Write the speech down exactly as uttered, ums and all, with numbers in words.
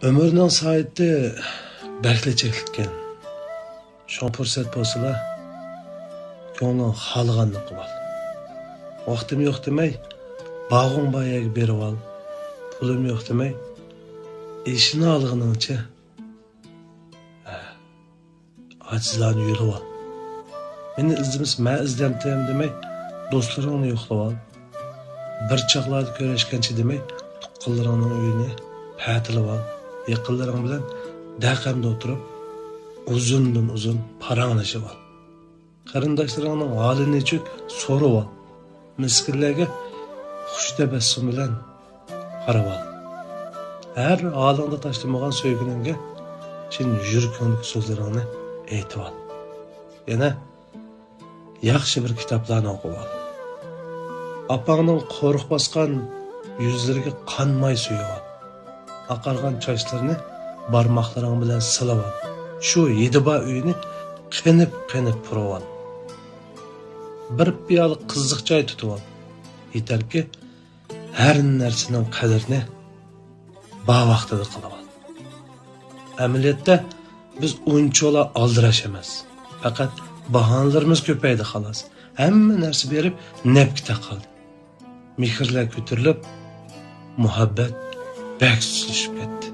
ئۆمۈرنىڭ سائىتى بەكلا چەكلىككەن. شۇڭا پۇرسەت بولسىلا، كۆڭلۈڭ خالىغاننى قىلىۋال. ۋاقتىم يوق دېمەي، باغۇڭ بار يەرگە بېرىۋال. پۇلۇم يوق دېمەي، ئېشىنى ئالغىنىڭچە، ھە، ئاجىزلارنى يۆلىۋال. مېنى ئىزدىمىسە، مەن ئىزدەمتىم دېمەي، دوستلىرىڭنى يوقلىۋال. بىر چاغلاردا كۆرۈشكەنچە دېمەي، تۇغقانلىرىڭنىڭ ئۆيىنى پەتىلىۋال. يېقىنلىرىڭ بىلەن دەقەمدە ئولتۇرۇپ، ئۇزۇندىن ئۇزۇن پاراڭلىشىۋال. قېرىنداشلىرىڭنىڭ ھالى نېچۈك سورىۋال. مىسكىنلەرگە خۇش تەبەسسۇم بىلەن قارىۋال. ھەر ھالىڭدا تاشلىمىغان سۆيگىنىڭگە چىن يۈرىكىڭدىكى سۆزلىرىڭنى ئېيتىۋال. يەنە ياخشى بىر كىتابلارنى ئوقۇۋال. ئاپاڭنىڭ قورۇق باسقان يۈزلىرىگە قانماي سۆيۈۋال. ئاقارغان چاچلىرىنى بارماقلىرىڭ بىلەن سىلىۋال. شۇ ھىدى بار ئۆينى قېنىپ-قېنىپ پۇرىۋال. بىر پىيالە قىزىق چاي تۇتۇۋال. يېتەركى، ھەر نەرسىنىڭ قەدرىنى بار ۋاقتىدا قىلىۋال. ئەمەلىيەتتە بىز ئۇنچىۋالا ئالدىراش ئەمەس. پەقەت باھانىلىرىمىز كۆپەيدى، خالاس. ھەممە نەرسە بېرىپ نەپكە تاقالدى. مېھىرلەر كۆتۈرۈلۈپ، مۇھەببەت بەك سۇسلىشىپ كەتتى.